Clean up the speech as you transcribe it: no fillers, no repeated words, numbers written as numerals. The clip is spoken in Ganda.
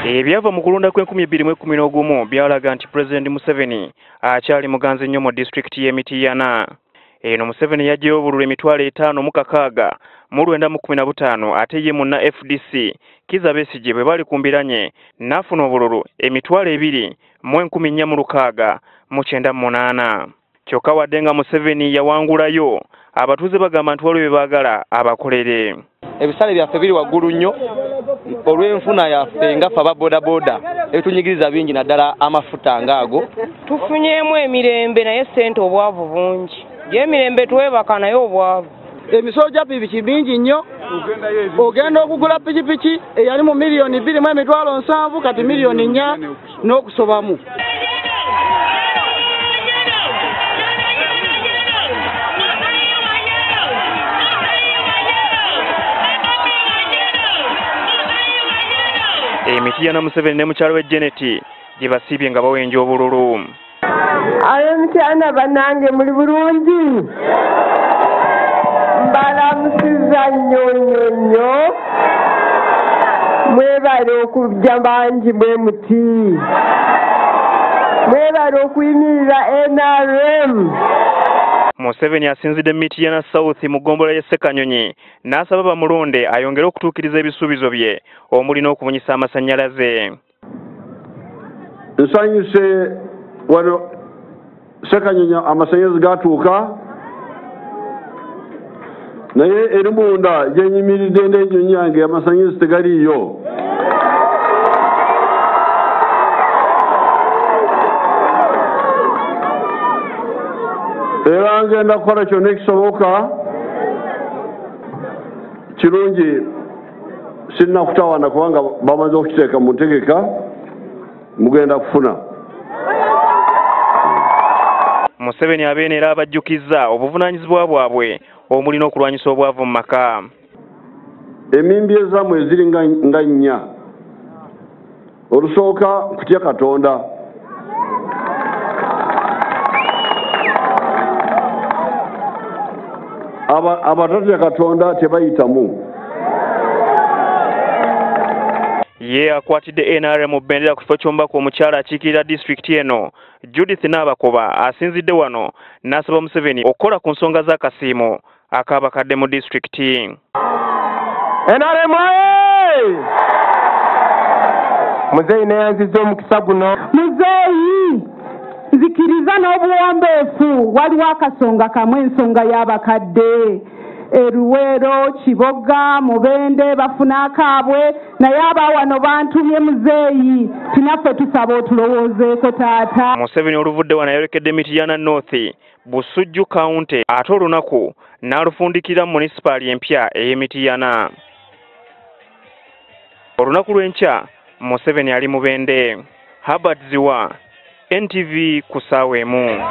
Ebyava mu kulonda kw'e 2011 byalaga nti Pulezidenti Museveni akyali muganzi nnyo mu disitulikiti y'e Mityana. Eno Museveni yaggyeyo obululu 56915, ate ye munna FDC Kizza Besigye bwe bali kumbiranye n'afuna obululu 24,498. Kyokka wadde nga Museveni yawangulayo, abatuuze bagamba nti waliwo bye baagala abakolere. Ebisale byaffe biri waggulu nnyo olw'enfuna yaffe nga ffe aba bodaboda, ebitunyigiriza bingi, naddala amafuta ng'ago. Tufunyeemu emirembe, naye ssente, obwavu bungi. Gyemirembe twebaka, naye obwavu. Emisolo gya pikipiki mingi nnyo. Ogenda okugula pikipiki eyali mu 2,700,000, kati 4 miliyoni n'okusobamu. E Mityana, Museveni ne mukyala we Janet gye basiibye nga bawenja obululu. Ab'Emityana bannange, muli bulungi? Mbalamusiza nnyo nnyo nnyo. Mwebale okujja bangi bwe muti, mwebale okuyimirira NRM. Museveni asinzidde Mityana South mu ggombolola y'e Ssekanyonyi n'asaba bamulonde ayongere okutuukiriza ebisuubizo bye, omuli n'okubunyisa amasannyalaze. Nsanyuse wano Ssekanyonyi amasannyalaze gatuuka, naye eri munda gyenyimiridde n'ennyonyi yange amasannyalaze tegaliiyo. Era ngenda kukola kyonna ekisoboka. Kirungi sirina kutawaana kubanga bamaze okukiteeka mu ntegeka, mugenda kufuna. Museveni abeene era abajjukizza obuvunaanyizibwa bwabwe, omuli n'okulwanyisa obwavu mu maka. Emimbi ezammwe eziri nga nnya. Olusooka, kutya Katonda. Abatatya Katonda tebayitamu. Ye akwatidde NRM mu bendera ku kifo ky'omubaka omukyala akiikirira disitulikiti eno, Judith Naabakoba, asinzidde wano n'asaba Museveni okukola ku nsonga z'akasiimo ak'abakadde mu disitulikiti. NRM oye! Muzeeyi, neyanziza omukisa guno. Muzeeyi, nzikiriza n'obuwombeefu, waliwo akasonga kamwe, ensonga y'abakadde. Eruweero, Kiboga, Mubende bafuna akaabwe, naye abawano bantumye muzeeyi, tinaffe tusaba otulowoozeeko taata. Museveni oluvudde wano ayolekedde Mityana North, Busujju County, ate olunaku n'alufundikira munisipaali empya ey'e Mityana. Olunaku lw'enkya Museveni ali Mubende. Herbert Ziwa, NTV, ku ssaawa 1.